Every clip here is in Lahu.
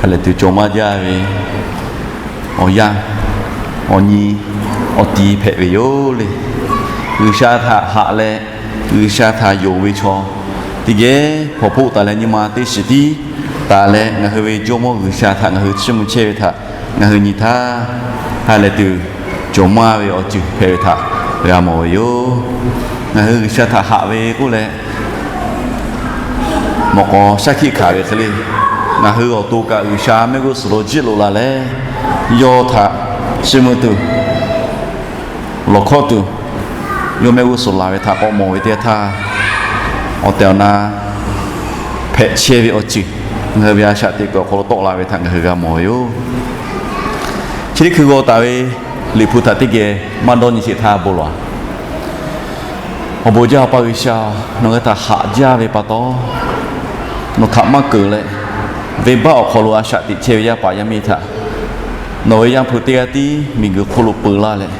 Ha lehˬ tuˬ cawˬ maˇ jaˇ ve awˬ yanˇ, awˬ nyi, awˬ ti hpehꞈ ve yoˬ le. G'uiˬsha htaꞈ haꞈ leh, G'uiˬsha htaꞈ yonˍ ve chaw teˇ geh hpawnˬ hpoˆ taˍ leh, nyi ma teˇ shiˍ tiˉ taˍ leh, ngaˬ hui ve Jawˇmawˇ G'uiˬsha htaꞈ ngaˬ hui chiˇ mvuh chehˇ ve htaꞈ ngaˬ hui nyi htaˇ, ha lehˬ tuˬ cawˬ maˇ ve awˬ ceuˬ hpehꞈ ve htaꞈ g'a mawˬ ve yoˬ. Ngaˬ hui G'uiˬsha htaꞈ haꞈ ve k'oˆ leh, mawꞈ k'aw shaˉ hkiˆ hkanˍ ve hk'e le, ngaˬ hui awˬ to kaꞈ G'uiˬsha mehˆ g'uˇ suhˍ lo jiˆ loꞈ la leh, yawˇ htaꞈ chiˇ mvuh tuˬ, lawˬ hkawˇ tuˬ, yawˇ mehˆ g'uˇ suhˍ laˬ ve htaꞈ k'awꞈ mawˬ ve teˇ yanˇ htaˇ, awˬ tehˬ awˬ na hpehꞈ chehˇ ve awˬ ceuˬ ngaˬ hui ve a shaꞈ teꞈ kuiˬ awˬ hk'aw lo tawˆ la ve htaꞈ ngaˬ hui g'a mawˬ ve yoˬ. Chi teˇ hkui g'aw taˍ ve Liꞈ hpu htaꞈ teˇ geh maˇ dawˇ nyi sheˍ htaˇ bon lawˬ. Awˬ bon jaˇ Awˬ pa G'uiˬsha, nawˬ ngaˬ hui htaꞈ haꞈ jaˇ ve pa taw, nawˬ htaꞈ maˇ keunˍ leh, venˇbaˆ awˬ hk'aw lo a shaꞈ teꞈ chehˇ ve yaˇ paˍ yaˇ miˇ htaꞈ nawˬ ve Yaˇ hpu teˇ g'aˇ tiˉ miˬguiˬ hk'oˆ lo peu laˇ leh,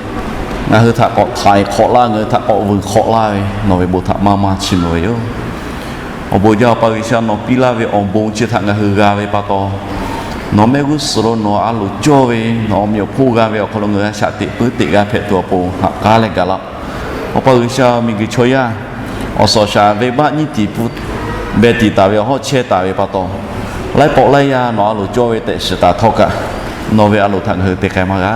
ngaˬ hui htaꞈ k'awꞈ htaiˍ hk'awꞈ laˇ, ngaˬ hui htaꞈ k'awꞈ vuiˬ hk'awꞈ laˇ ve nawˬ ve bon htaꞈ maˇ maˇ chiˇ mvuh ve yoˬ. Awˬ bon jaˇ Awˬ pa G'uiˬsha, nawˬ piˇ laˇ ve awˬ bon chi htaꞈ ngaˬ hui g'a ve pa taw, nawˬ mehˆ g'uˇ suhˍ lo nawˬ a loˍ cawˇ ve nawˬ awˬ meꞈ awˬ hponˇ g'a ve awˬ hk'aw lo ngaˬ hui a shaꞈ teꞈ puiˉ teꞈ g'a hpehꞈ tuˬ awˬ pon haꞈ k'aˉ leh gaˬ laˇ. Awˬ pa G'uiˬsha, miˬguiˬ chaw yaˇ awˬ suhˍ awˬ shaˍ venˇbaˆ nyiˇ tiˍ pfuhˇ beh tiˍ taˍ ve awˬ hawˉ chehˇ taˍ ve pa taw, laiˉ pawˆ laiˉ yaˇ nawˬ a loˍ cawˇ ve tehꞈ shiˍ taˍ htawˇ kaꞈ, nawˬ ve a loˍ htaꞈ ngaˬ hui te k'ai maˇ g'a.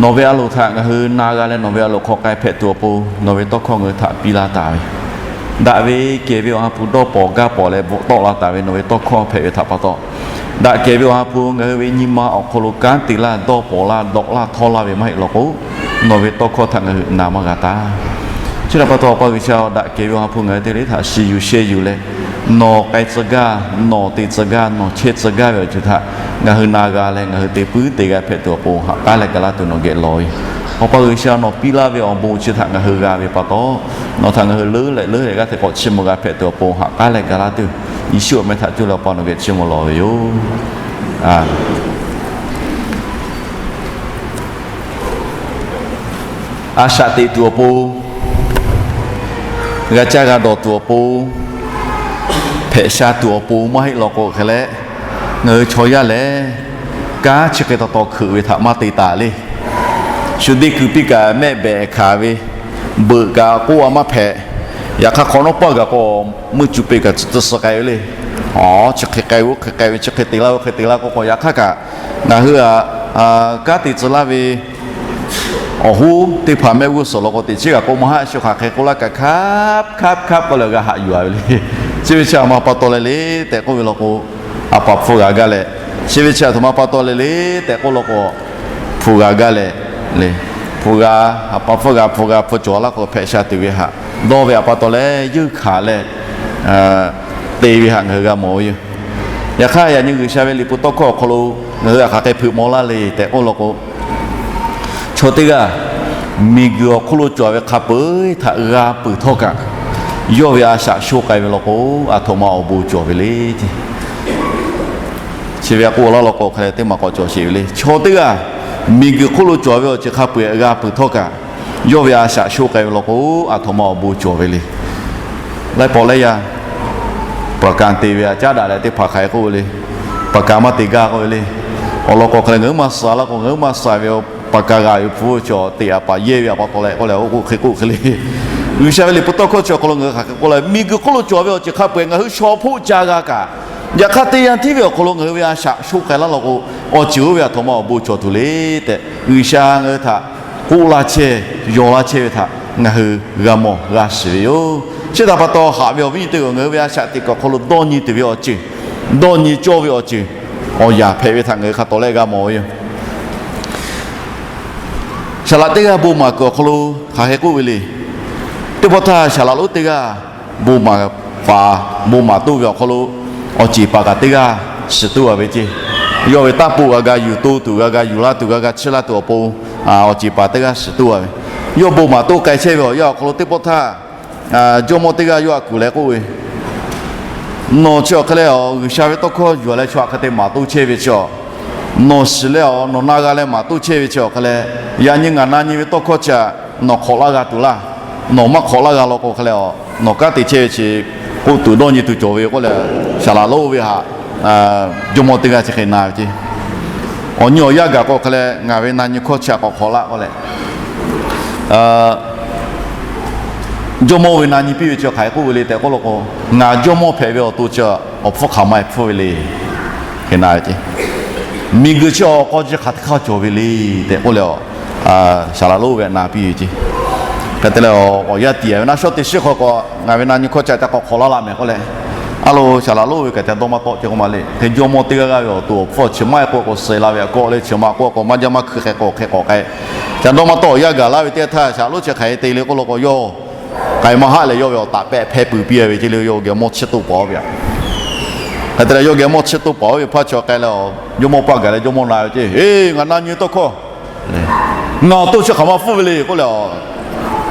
Nawˬ ve a loˍ htaꞈ ngaˬ hui na g'a leh nawˬ ve a loˍ hk'aw k'ai hpehꞈ tuˬ awˬ pon nawˬ ve tawˇ hkawˇ ngaˬ hui htaꞈ piˇ laˇ taˍ ve, daꞈ ve kehˬ ve Awˬ ha hpu dawˇ pawnˍ gaˇ pawnˍ leh bvuhꞈ tawˆ la taˍ ve nawˬ ve tawˇ hkawˇ hpehꞈ ve htaꞈ pa taw, daꞈ kehˬ ve Awˬ ha hpu ngaˬ hui ve nyi ma awˬ hk'aw lo kanˉ te laˇ, dawˇ pawnˍ laˇ, dawꞈ laˇ, htawˇ laˇ ve maˇ heˆ law k'o, nawˬ ve tawˇ hkawˇ htaꞈ ngaˬ hui na maˇ g'a taˍ. Chi htaꞈ pa taw, Awˬ pa G'uiˬsha, daꞈ kehˬ ve Awˬ ha hpu ngaˬ hui teˇ g'aˇ htaꞈ shiˍ yuˬ sheh yuˬ leh, nawˬ k'ai tcuh gaˇ, nawˬ te tcuh gaˇ, nawˬ chehˇ tcuh gaˇ ve awˬ ceuˬ htaꞈ ngaˬ hui na g'a leh ngaˬ hui te puiˉ te g'a hpehꞈ tuˬ awˬ pon haꞈ k'aˉ leh gaˬ laˇ tuˬ nawˬ geh lawˬ ve. Awˬ pa G'uiˬsha, nawˬ piˇ laˇ ve awˬ bon chi htaꞈ ngaˬ hui g'a ve pa taw, nawˬ htaꞈ ngaˬ hui leuˉ leh leuˉ leh g'aˇ hteꞈ k'awꞈ chiˇ mvuh g'a hpehꞈ tuˬ awˬ pon haꞈ k'aˉ leh gaˬ laˇ tuˬ, Yeˍsuˆ awˬ meh htaꞈ cuˇ leh Awˬ pa nawˬ geh chiˇ mvuh lawˬ ve yoˬ. A shaꞈ teꞈ tuˬ awˬ pon, g'a caˇ g'a dawˬ tuˬ awˬ pon, hpehꞈ sha tuˬ awˬ pon maˇ heˆ law k'o hk'e leh, ngaˬ hui chaw yaˇ lehˬ, kanˉ chi hk'e taw taw hkeuꞈ ve htaꞈ maˇ te taˍ le. Shu deˇ kuiˬ piˇ kaꞈ mehˆ behꞈ hkanˍ ve, beuꞈ kaꞈ k'oˆ a maˇ hpehꞈ. Yaꞈ hk'aˇ hk'awꞈ nawˉ paˇ gaˬ k'o, meuˇ cuˇ peꞈ kaꞈ tcuh tcuh suh k'ai ve le. Aw, chi hk'e k'ai ve, oˇ hk'e k'ai ve, chi hk'e te laˇ, oˇ hk'e te laˇ k'oˆ k'o, yaꞈ hk'aˇ kaꞈ ngaˬ hui a, kanˉ te tcuh laˇ ve awˬ hoˉ teˇ hpaˍ mehˆ g'uˇ suhˍ law k'o, teꞈ chiˉ g'a k'oˆ maˇ haˆ, shu hk'aˬ hk'e k'oˆ laˇ kaꞈ hk'aˇ hk'aˇ hk'aˇ k'oˆ leh g'a haꞈ yuˬ a ve le. Chi ve chi a ma pa taw leh le tehꞈ k'oˆ ve law k'o, a pa hpfuhˇ g'a gaˇ leh, chi ve chi a htoꞈ ma pa taw leh le tehꞈ k'oˆ law k'o, hpu g'a gaˇ leh le, hpu g'a, a pa hpfuhˇ g'a hpu g'a hpu cawˬ laˇ k'o hpehꞈ sha tuˬ ve haꞈ dawˇ ve a pa taw leh yeunˇ hkanˍ leh te ve haꞈ ngaˬ hui g'a mawˬ ve yoˬ. Yaꞈ hk'aˇ, yaꞈ nyi G'uiˬsha ve Liꞈ hpu tawˇ hkawˇ awˬ hk'aw lo ngaˬ hui a hk'aˬ hk'e hpeuꞈ maw laˇ le tehꞈ k'oˆ law k'o, chaw teˇ g'aˇ miˬguiˬ awˬ hk'oˆ lo cawˬ ve hk'a peu-eˬ htaꞈ g'a peuˬ htawˇ kaꞈ, yawˇ ve a shaꞈ sho k'ai ve law k'o, a htoꞈ ma awˬ bon cawˬ ve le. Chi ve a k'oˆ laˇ law k'o hk'e leh teˇ maˬ k'awꞈ cawˬ sheˍ ve le. Chaw teˇ g'aˇ miˬguiˬ hk'oˆ lo cawˬ ve awˬ ceuˬ hk'a peu-eˬ g'a peuˬ htawˇ kaꞈ, yawˇ ve a shaꞈ sho k'ai ve law k'o, a htoꞈ ma awˬ bon cawˬ ve le. Laiˉ pawˆ laiˉ yaˇ paˍ kaˍ te ve a caˉ daꞈ leh teˇ hpaˍ hk'aˬ hk'e k'oˆ ve le. Paˍ kaˍ maˇ te gaˇ k'oˆ ve le. Awˬ lawn k'o hk'e leh ngaˬ hui maˇ suh laˇ k'o, ngaˬ hui maˇ suh ve paˍ kaˍ g'aꞈ ve hpu cawˬ teꞈ a paˍ yehˇ ve a pa taw leh k'oˆ leh oˇ k'oˆ hk'e k'oˆ hk'e le. G'uiˬsha ve Liꞈ hpu tawˇ hkawˇ chi awˬ hk'aw lo ngaˬ hui hk'aˬ hk'e k'oˆ leh, miˬguiˬ hk'oˆ lo cawˬ ve awˬ ceuˬ hk'a peu-eˬ ngaˬ hui shaw hpoˆ ca g'a kaꞈ, yaꞈ hk'aˇ teˇ yanˇ tiˉ ve awˬ hk'aw lo ngaˬ hui ve a shaꞈ sho k'ai laˇ law k'o, awˬ ceuˬ oˇ ve a htoꞈ ma awˬ bon cawˬ tuˬ le tehꞈ, G'uiˬsha ngaˬ hui htaꞈ k'oˆ laˇ chehˇ, yaw laˇ chehˇ ve htaꞈ ngaˬ hui g'a mawˬ g'a shiˍ ve yoˬ. Chi htaꞈ pa taw, haꞈ ve awˬ viˉ nyi teˇ g'aˇ, ngaˬ hui ve a shaꞈ teꞈ kuiˬ awˬ hk'aw lo dawˇ nyi tuˬ ve awˬ ceuˬ, dawˇ nyi cawˇ ve awˬ ceuˬ, awˬ yanˍ hpehꞈ ve htaꞈ ngaˬ hui hk'a tawˍ leh g'a mawˬ ve yoˬ. Saˍ laꞈ teˇ g'aˇ bon maˍ kuiˬ awˬ hk'aw lo hk'aˬ hk'e k'oˆ ve le. Teˇ pawˆ htaˇ, saˍ laꞈ lonˉ teˇ g'aˇ bon maˍ paˍ bon maˍ toˇ ve awˬ hk'aw lo, awˬ ceˬ paˍ kaꞈ teˇ g'aˇ shiˍ toˇ a ve ceˇ. Yawˇ ve taˇ poˆ g'a ga yuˬ to tuˬ, g'a ga yuˬ laˇ tuˬ, g'a ga chiˇ laˇ tuˬ awˬ pon, awˬ ceˬ paˍ teˇ g'aˇ shiˍ toˇ a ve. Yawˇ bon maˍ toˇ k'ai chehˇ ve awˬ yanˇ awˬ hk'aw lo teˇ pawˆ htaˇ, jawˇmawˇ teˇ g'aˇ yawˇ htaꞈ kuˬ leh k'oˆ ve, nawˬ chi awˬ hk'e leh awˬ G'uiˬsha ve tawˇ hkawˇ yuˬ leh chaw hk'e te maˍ toˇ chehˇ ve chi awˬ, nawˬ shiˍ leh awˬ nawˬ na g'a leh maˍ toˇ chehˇ ve chi awˬ hk'e leh, yaꞈ nyi ngaˬ na nyi ve tawˇ hkawˇ chi htaꞈ nawˬ hk'awꞈ laˇ g'a tuˬ laˇ. Nawˬ maˇ hk'awꞈ laˇ g'a law k'o hk'e leh, nawˬ kanˉ te chehˇ ve chi k'oˆ tuˬ dawˇ nyi tuˬ cawˬ ve yoˬ k'oˆ leh, saˍ laꞈ lonˉ oˇ ve htaꞈ jawˇmawˇ teˇ g'aˇ chi hk'e na ve ceˇ. Awˬ nyi awˬ yanˇ gaˬ k'o hk'e leh ngaˬ ve na nyi hkawˇ chi htaꞈ k'awꞈ hk'awꞈ laˇ k'oˆ leh, jawˇmawˇ ve na nyi piˇ ve chi hk'aˬ hk'e k'oˆ ve le tehꞈ k'oˆ law k'o, ngaˬ jawˇmawˇ hpehꞈ ve awˬ to chi awˬ hpfuhˇ hk'aˬ ma hpfuhˇ ve le. Hk'e na ve ceˇ. Miˬguiˬ chi awˬ k'aw ji hk'aˬ htaˇ hk'a cawˬ ve le tehꞈ k'oˆ leh, Saˍ laˍ lonˉ ve na piˇ ve ceˇ. Hk'e te leh, awˬ yanˇ tiˍ ve naˆ shawˉ teˇ shiˉ hk'aw k'o, ngaˬ ve na nyi hkawˇ chi htaꞈ k'awꞈ hk'awꞈ laˇ laˇ mehˍ k'oˆ leh, a lo Saˍ laˍ lonˉ ve kaꞈ ca dawˇ maˇ tawˆ ceh k'oˆ ma le. Hk'e jawˇmawˇ teˇ g'aˇ g'aˇ ve awˬ to awˬ hpfuhˇ chi maˇ heˆ k'oˆ k'o suh la ve a kawˆ leh chi ma k'oˆ k'o maˇ jaˇ maˇ hkui hk'e k'awꞈ hk'e k'awꞈ k'ai, ca dawˇ maˇ tawˆ awˬ yanˇ gaˬ laˇ ve teˇ htaˇ Saˍ laˍ lonˉ chi hk'aˬ hk'e te le k'oˆ law k'o, yawˇ k'ai maˇ haˆ leh yawˇ ve awˬ taꞈ pehˆ hpehˇ pui piˇ ve ceˇ le. Yawˇ geh mawˇ chiˇ toˇ paˍ oˇ ve aꞈ. Hk'e te leh yawˇ geh mawˇ chiˇ toˇ paˍ oˇ ve hpaˇ chi k'ai leh, jawˇmawˇ paˆ gaˬ leh jawˇmawˇ na ve ceˇ, Eˬ, ngaˬ na nyi tawˇ hkawˇ ngaˬ awˬ to chi hk'aˬ ma hpfuhˇ ve le k'oˆ leh,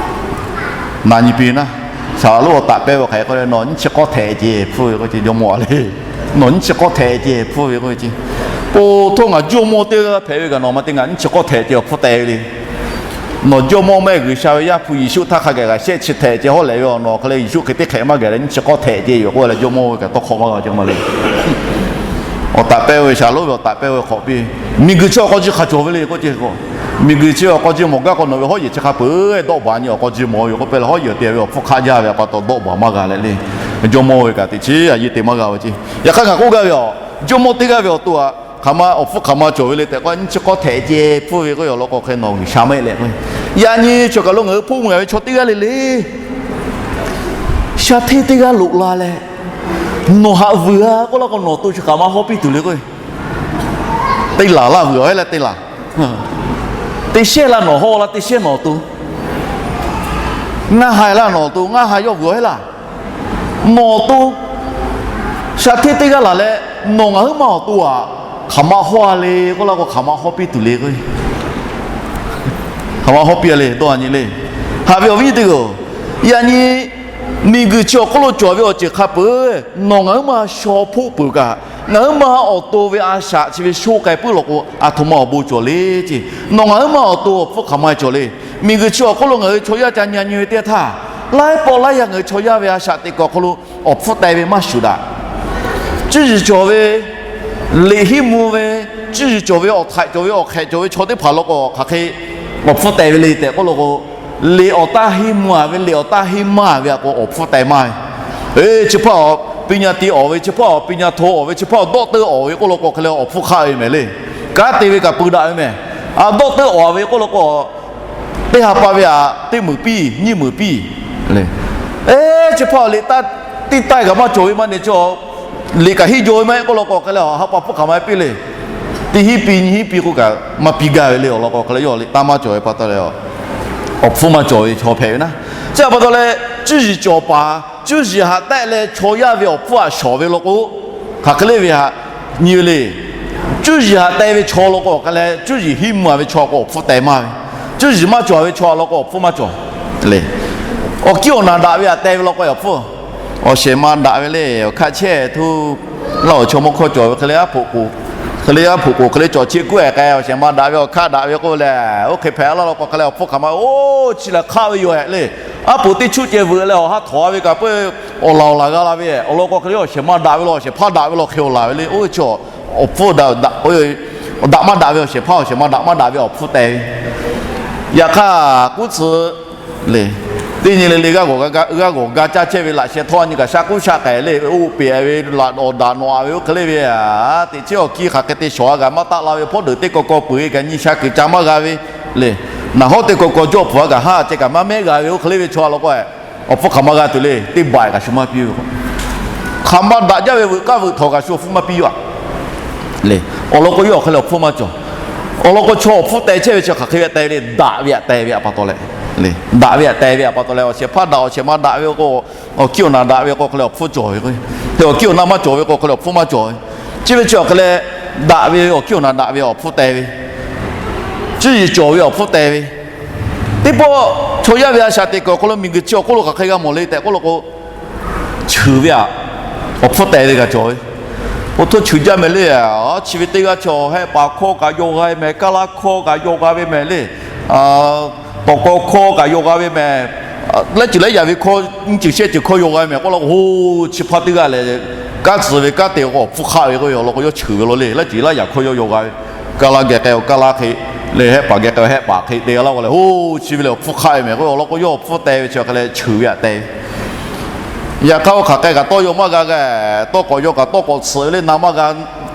na nyi piˇ naˆ. Saˍ laˍ lonˉ awˬ taꞈ pehˇ ve hk'aˬ hk'e k'oˆ leh, Nawˬ nyiˇ chi k'awˇ htehꞈ ceh hpfuhˇ ve k'oˆ ceˇ. Jawˇmawˇ a le, Nawˬ nyiˇ chi k'awˇ htehꞈ ceh hpfuhˇ ve k'oˆ ve ceˇ. Po htawˇ ngaˬ jawˇmawˇ teˇ g'aˇ hpehꞈ ve kaꞈ nawˬ ma te ngaˬ nyiˇ chi k'awˇ htehꞈ ceh awˬ hpfuhˇ teh ve le. Nawˬ jawˇmawˇ mehˆ G'uiˬsha ve Yaˇ hpu Yeˍsuˆ htaˇ hk'a gaˬ g'aꞈ shehˆ chi htehꞈ ceh hawˉ lehꞈ ve awˬ nawˬ hk'e leh Yeˍsuˆ hk'e teˇ hk'ehꞈ maˇ gaˬ leh nyiˇ chi k'awˇ htehꞈ ceh yoˬ k'oˆ leh jawˇmawˇ ve kaꞈ tawˇ hk'awꞈ maˇ g'a ceh ma le. Awˬ taꞈ pehˇ ve Saˍ laˍ lonˉ ve awˬ taꞈ pehˇ ve hk'awꞈ piˇ, Miˬguiˬ chi awˬ k'aw ji hk'aˬ cawˬ ve le k'oˆ ceˇ k'o, Miˬguiˬ chi awˬ k'aw ji mawˬ gaˇ k'o nawˬ ve hawˉ yehˬ chi hk'a peuˬ dawˆ baˬ nyi awˬ k'aw ji mawˬ ve yoˬ k'oˆ pehˇ leh hawˉ yehˬ te ve awˬ hpfuhˇ hk'aˆ jaˇ ve a pa taw dawˆ baˬ maˇ g'a leh le. Jawˇmawˇ ve kaꞈ teꞈ chiˉ a yeˇ te maˇ g'a ve ceˇ. Yaꞈ hk'aˇ ngaˬ k'oˆ gaˇ ve a, jawˇmawˇ teˇ g'aˇ ve awˬ to aꞈ hk'aˬ ma awˬ hpfuhˇ hk'aˬ ma cawˬ ve le tehꞈ k'o, nyiˇ chi k'awˇ htehꞈ ceh hpfuhˇ ve k'oˆ ve awˬ lawn k'o hk'e nawˬ G'uiˬsha maˇ heˆ leh k'o, yaꞈ nyi chi kaˬ lo ngaˬ hui hpoˆ mui a ve chaw teˇ g'aˇ le le sha hteˇ teˇ g'aˇ loꞈ la leh, nawˬ haꞈ vuiˬ a k'oˆ laˇ k'o nawˬ awˬ to chi hk'aˬ ma hawˉ piˇ tuˬ le k'o, teˇ laˬ laˇ vuiˬ awˬ heˆ leh teˇ laˬ, teˇ shehˇ laˇ nawˬ hawˉ laˇ teˇ shehˇ nawˬ awˬ to, ngaˇ ha laˇ nawˬ awˬ to ngaˇ ha yawˇ vuiˬ awˬ heˆ laˇ. Nawˬ awˬ to sha hteˇ teˇ g'aˇ laˬ leh, nawˬ ngaˬ huiˉ ma awˬ to aꞈ hk'aˬ ma hawˉ a le k'oˆ laˇ k'o hk'aˬ ma hawˉ piˇ tuˬ le k'o, hk'aˬ ma hawˉ piˇ a le dawˇ a nyi le. Haꞈ ve awˬ viˉ nyi teˇ g'aˇ, yaꞈ nyi miˬguiˬ chi awˬ hk'oˆ lo cawˬ ve awˬ ceuˬ hk'a peuˬ nawˬ ngaˬ huiˉ ma shaw hpoˆ peuˬ kaꞈ, ngaˬ huiˉ ma awˬ to ve a shaꞈ chi ve sho k'ai puiˉ law k'o, aˬ htoꞈ ma awˬ bon cawˬ le ceˇ. Nawˬ ngaˬ huiˉ ma awˬ to awˬ hpfuhˇ hk'aˬ ma cawˬ le. Miˬguiˬ chi awˬ hk'oˆ lo ngaˬ hui chaw yaˇ ca nyi nyi ve teˇ htaˇ, laiˉ pawˆ laiˉ yaˇ ngaˬ hui chaw yaˇ ve a shaꞈ teꞈ kuiˬ awˬ hk'aw lo awˬ hpfuhˇ teh ve maˇ shuˍ daꞈ. Cuˇ yiˍ cawˬ ve, liꞈ hiˉ mvuh ve, cuˇ yiˍ cawˬ ve, awˬ htaiꞈ cawˬ ve, awˬ hk'ehꞈ cawˬ ve chaw teˇ hpaˍ law k'o hk'aˬ hk'e awˬ hpfuhˇ teh ve le tehꞈ k'oˆ law k'o, liꞈ awˬ taˇ hiˉ mvuh a ve, liꞈ awˬ taˇ hiˉ maˇ ve a k'o awˬ hpfuhˇ teh maˇ ve. Chi hpaˇ awˬ ပညာ ti awˬ ve, chi hpawˇ awˬ ပညာ tho awˬ ve, chi hpawˇ awˬ ด็อกเตอร์ awˬ ve k'oˆ law k'o hk'e leh awˬ hpfuhˇ hk'aˆ ve mehˍ le. Kanˉ te ve kaꞈ pui daꞈ ve mehˍ. A ด็อกเตอร์ awˬ ve k'oˆ law k'o, teˇ ha pa ve aꞈ teˇ meunˍ piˇ nyiˇ meunˍ piˇ le. Chi hpaˇ awˬ liꞈ taˇ tiˇ taiˇ kaꞈ maˇ cawˬ ve maˇ ne chi, liꞈ kaꞈ hiˆ jaw ve maˇ heˆ k'oˆ law k'o hk'e leh ha pa hpfuhˇ hk'aˬ ma piˇ le. Teˇ hinˉ piˇ nyiˇ hinˉ piˇ k'oˆ kaꞈ maˇ piˇ gaˇ ve le. Awˬ lawn k'o hk'e leh yawˇ liꞈ taˇ maˇ cawˬ ve pa taw leh, awˬ hpfuhˇ maˇ cawˬ ve chaw hpehꞈ ve naˉ. Chi a pa taw leh, cuˇ yiˍ cawˬ paˍ cuˇ yiˍ haꞈ tehˆ leh chaw yaˇ ve awˬ hpfuhˇ haꞈ shawˍ ve law k'o, hk'aˬ hk'e le ve haꞈ nyi ve le. Cuˇ yiˍ haꞈ teh ve chaw law k'o hk'e leh, cuˇ yiˍ hiˉ mvuh a ve chaw k'o awˬ hpfuhˇ teh maˇ ve. Cuˇ yiˍ maˇ cawˬ ve chaw law k'o awˬ hpfuhˇ maˇ cawˬ le. Awˬ kiˇ awˬ naˬ daꞈ ve haꞈ teh ve law k'o awˬ hpfuhˇ, awˬ shehˍ ma daꞈ ve le. Awˬ hkaˆ chehˇ htuˇ, laˇ awˬ chaw mawˇ hkawˇ cawˬ ve hk'e le, aˉ hpoꞈ k'oˍ hk'e le, aˉ hpoꞈ k'oˍ hk'e le cawˬ chi kuˉ ehˍ k'ai, awˬ shehˍ ma daꞈ ve awˬ hkaˆ daꞈ ve k'oˆ leh, oˇ hk'e hpehꞈ laˇ law k'o hk'e leh awˬ hpfuhˇ hk'aˬ ma oˇ chi lehˬ hk'aˆ ve yoˬ ehˍ le. Aˉ hpoꞈ teˇ chuˆ ceh veuꞈ leh awˬ haˉ htawnˍ a ve kaꞈ peuˬ, awˬ laˬ awˬ laˬ g'a la ve awˬ lawn k'o hk'e le, awˬ shehˍ ma daꞈ ve law awˬ shehˍ hpaˇ daꞈ ve law hk'e awˬ laˬ ve le. Oˇ ve chaw awˬ hpfuhˇ daꞈ maˇ daꞈ ve awˬ shehˍ hpaˇ awˬ shehˍ ma daꞈ maˇ daꞈ ve awˬ hpfuhˇ teh ve. Yaꞈ hk'aˇ kuˉ tcuh le, teˇ nyi le le g'aˇ g'awˬ ga caˇ chehˇ ve laꞈ sheh htawˇ a nyi kaꞈ sha k'uˉ sha k'ehˍ le. Oˇ peꞈ ve laꞈ awˬ daꞈ nawꞈ a ve oˇ hk'e le ve a, teꞈ chiˉ awˬ kiˇ hk'aˬ hk'e te shawˍ a kaꞈ maˇ taˆ la ve hpawˇ deuꞈ teˇ kaw kaw peuˬ e kaꞈ nyi sha kuiˬ ca maˇ g'a ve le. Naˬ hawˉ teˇ kaw kaw jawˇ hpfuhˍ a kaꞈ haˉ ceh kaꞈ maˇ mehˉ g'a ve oˇ hk'e le ve chaw a law k'o, awˬ hpfuhˇ hk'aˬ ma g'a tuˬ le. Teˇ baiˬ kaꞈ shu maˇ piˇ ve k'o, hk'aˬ ma daꞈ jaˇ ve veuꞈ k'aˇ veuꞈ htawnˍ kaꞈ shu awˬ hpfuhˇ maˇ piˇ yoˬ le. Awˬ lawn k'o yawˇ awˬ hk'e leh awˬ hpfuhˇ maˇ cawˬ. Awˬ lawn k'o chaw awˬ hpfuhˇ teh chehˇ ve chi hk'aˬ hk'e ve teh ve le. Daꞈ ve haꞈ teh ve a pa taw leh, daꞈ ve haꞈ teh ve a pa taw leh awˬ shehˍ hpaˇ daꞈ awˬ shehˍ ma daꞈ ve k'o, awˬ kiˇ awˬ naˬ daꞈ ve k'o hk'e leh awˬ hpfuhˇ cawˬ ve k'o, awˬ kiˇ awˬ naˬ maˇ cawˬ ve k'o hk'e leh awˬ hpfuhˇ maˇ cawˬ ve. Chi ve chi awˬ hk'e leh daꞈ ve awˬ kiˇ awˬ naˬ daꞈ ve awˬ hpfuhˇ teh ve, cuˇ yiˍ cawˬ ve awˬ hpfuhˇ teh ve. Teˇ pawˆ chaw yaˇ ve a shaꞈ teꞈ kuiˬ awˬ hk'aw lo miˬguiˬ chi awˬ hk'oˆ lo hk'aˬ hk'e g'a mawˬ le tehꞈ k'oˆ law k'o, cheuˬ ve aꞈ awˬ hpfuhˇ teh ve kaꞈ cawˬ ve. Oˇ htoˇ cheuˬ jaˇ mehˍ le. Chi ve teˇ g'aˇ chaw hehˆ paˍ hkawˇ kaꞈ yaw g'a ve mehˍ, kaˇ laˇ hkawˇ kaꞈ yaw g'a ve mehˍ le. Tawˍ kawˇ hkawˇ kaꞈ yaw g'a ve mehˍ. Laiˉ ceuˬ laiˉ yaꞈ ve hkawˇ, nyiˇ ceuˬ shehˆ ceuˬ hkawˇ yaw g'a ve mehˍ k'oˆ law k'o, chi hpaˇ teˇ g'aˇ lehˬ Kanˉ tcuh ve kanˉ te k'o, awˬ hpfuhˇ hk'aˆ ve k'oˆ ve awˬ lawn k'o, yawˇ cheuˬ ve law le. Laˇ ceuˬ laˇ yaꞈ hkawˇ yawˇ yaw g'a ve, kaˇ laˇ geh k'ai-o kaˇ laˇ hk'e, leh hehˆ paˍ geh k'ai-o hehˆ paˍ hk'e te g'a laˇ k'o leh, ho, chi ve lehˬ awˬ hpfuhˇ hk'aˆ ve mehˍ k'oˆ ve awˬ lawn k'o, yawˇ awˬ hpfuhˇ te ve chi hk'e leh cheuˬ ve htaꞈ te ve. Yaꞈ hk'aˇ, oˇ hk'aˬ k'ai kaꞈ tawˇ yaw maˇ g'a g'a, tawˇ k'awꞈ yaw kaꞈ tawˇ k'awꞈ tsuhꞈ ve le, na maˇ g'a,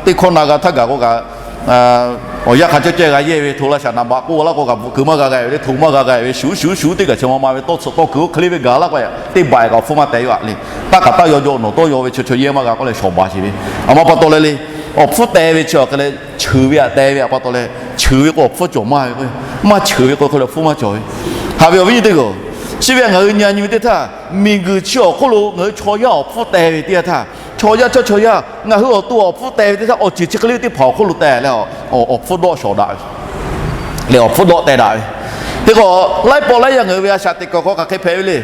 teˇ hkawˇ na g'a htaˇ gaˬ k'o kaꞈ, awˬ yanˇ hk'a cawˇ ceh g'a yehˇ ve, hto la shaˍ naˍ baꞈ k'oˆ laˇ k'o kaꞈ, bvuhꞈ kuiˬ maˇ g'a g'a ve le, hto maˇ g'a g'a ve, shuˍ shuˍ shuˍ teˇ kaꞈ chi ma ma ve tawˇ tsuhꞈ tawˇ kuiˬ oˇ hk'e le ve gaˬ laˇ k'o, teˇ baꞈ kaꞈ awˬ hpfuhˇ maˇ te ve le. Taˇ kaꞈ taˇ yaw jaw nawˬ tawˇ yaw ve chaw chaw yehˇ maˇ g'a k'oˆ leh shawˍ baˬ sheˍ ve. Aˬ ma pa taw leh le, awˬ hpfuhˇ te ve chi awˬ hk'e leh cheuˬ ve htaꞈ te ve pa taw leh, cheuˬ ve k'o awˬ hpfuhˇ cawˬ maˇ ve k'o, maˇ cheuˬ ve k'o hk'e leh awˬ hpfuhˇ maˇ cawˬ ve. Haꞈ ve awˬ viˉ nyi teˇ g'aˇ, chi ve htaꞈ ngaˬ hui nyi nyi ve teˇ htaˇ, miˬguiˬ chi awˬ hk'oˆ lo ngaˬ hui chaw yaˇ awˬ hpfuhˇ te ve teˇ yanˇ htaˇ, chaw yaˇ chaw chaw yaˇ ngaˬ hui awˬ to awˬ hpfuhˇ te ve teˇ htaˇ, awˬ ceuˬ chi hk'e le ve teˇ hpaˍ awˬ hk'oˆ lo te leh, awˬ hpfuhˇ dawˆ shawˍ daꞈ ve leh awˬ hpfuhˇ dawˆ teh daꞈ ve. Hk'e k'o, laiˉ pawˆ laiˉ yaˇ ngaˬ hui ve a shaꞈ teꞈ kaˬ hk'aw hk'aˬ hk'e hpehꞈ ve le.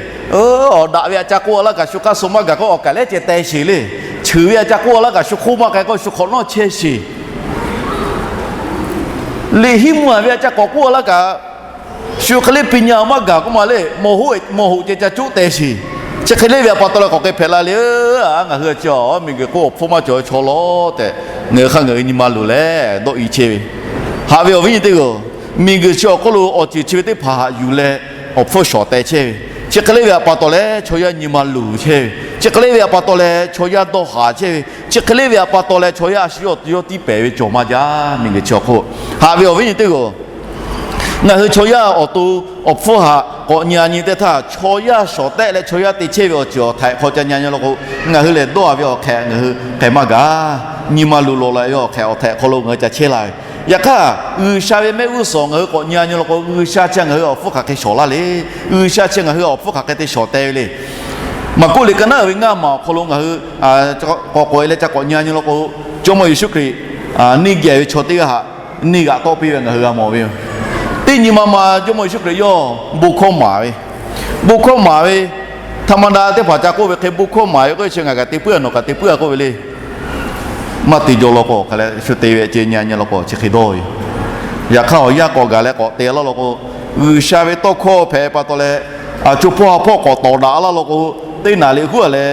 Awˬ daꞈ ve htaꞈ ca k'oˆ laˇ kaꞈ shu hk'aˇ suh maˇ gaˬ k'o, awˬ kaˍ lehˉ ceh te sheˍ le. Cheuˬ ve htaꞈ ca k'oˆ laˇ kaꞈ shu hk'oˆ maˇ k'ai k'o, shu hk'awꞈ nawˉ chehˇ sheˍ. Liꞈ hiˉ mvuh ve htaꞈ ca k'awꞈ k'oˆ laˇ kaꞈ, shu hk'e le piˇ nyi maˇ gaˬ k'oˆ ma le, mawˬ hoˆ mawˬ hoꞈ ceh ca coˆ te sheˍ. Chi hk'e le ve htaꞈ pa taw leh k'awꞈ hk'e hpehꞈ la le. Ngaˬ hui chi miˬguiˬ hk'oˆ awˬ hpfuhˇ maˇ cawˬ ve chaw law tehꞈ, ngaˬ hui hk'aˇ ngaˬ hui nyi ma luˬ leh dawˆ i chehˇ ve. Haꞈ ve awˬ viˉ nyi teˇ g'aˇ, miˬguiˬ chi awˬ hk'oˆ lo awˬ ceuˬ chi ve teˇ hpaˍ htaꞈ yuˬ leh awˬ hpfuhˇ shawˍ teh chehˇ ve. Chi hk'e le ve htaꞈ pa taw leh chaw yaˇ nyi ma luˬ chehˇ ve. Chi hk'e le ve htaꞈ pa taw leh chaw yaˇ dawˇ haˍ chehˇ ve. Chi hk'e le ve htaꞈ pa taw leh chaw yaˇ a shu yawˇ tiˉ pehˍ ve cawˬ maˇ jaˇ, miˬguiˬ chi awˬ hk'oˆ. Haꞈ ve awˬ viˉ nyi teˇ g'aˇ, ngaˬ hui chaw yaˇ awˬ to awˬ hpfuhˇ htaꞈ k'awꞈ nyi a nyi teˇ htaˇ, chaw yaˇ shawˍ tehˆ leh chaw yaˇ te chehˇ ve awˬ ceuˬ awˬ htaiꞈ hk'aw ca nyi nyi law k'o, ngaˬ hui lehˬ dawˇ a ve awˬ hk'ehꞈ ngaˬ hui hk'e maˇ gaˬ. Nyi ma luˬ lawˬ la ve awˬ hk'ehꞈ awˬ htaiꞈ hk'aw lo ngaˬ hui ca chehˇ la ve. Yaꞈ hk'aˇ, G'uiˬsha ve mehˆ g'uˇ suhˍ ngaˬ hui k'awꞈ nyi a nyi law k'o, G'uiˬsha chi ngaˬ hui awˬ hpfuhˇ hk'aˬ hk'e shawˍ laˇ le. G'uiˬsha chi ngaˬ hui awˬ hpfuhˇ hk'aˬ hk'e te shawˍ teh ve le. Maˍkuˆ liꞈ ka naˉ uiˍ ve ngaˇ maˬ awˬ hk'aw lo ngaˬ hui k'awꞈ k'oꞈ e leh ca k'awꞈ nyi a nyi law k'o, Jawˇmawˇ Yeˍsuˆ Hkriꞈ neˇ geh ve chaw teˇ g'aˇ htaꞈ neˇ g'aꞈ tawˆ piˇ ve ngaˬ hui g'a mawˬ ve yoˬ. Teˇ nyi ma ma Jawˇmawˇ Yeˍsuˆ Hkriꞈ yawˇ bon hkawˇ maˍ ve, bon hkawˇ maˍ ve, htaꞈ ma na teˇ hpaˍ ca k'oˆ ve hk'e bon hkawˇ maˍ ve k'oˆ ve chi ngaˬ kaꞈ te puiˉ a, nawˬ kaꞈ te puiˉ a k'oˆ ve le. Maˇ te jaw law k'o, hk'aˬ leh shu te ve ceh nyi a nyi law k'o chi hk'e dawˇ ve yoˬ. Yaꞈ hk'aˇ, awˬ yanˇ k'awꞈ gaˬ leh k'awꞈ te laˇ law k'o, G'uiˬsha ve tawˇ hkawˇ hpehꞈ pa taw leh, co hpawˇ ha hpawˇ k'awꞈ tawˍ daꞈ laˇ law k'o, teˇ naˍ riꞈ huˉ a leh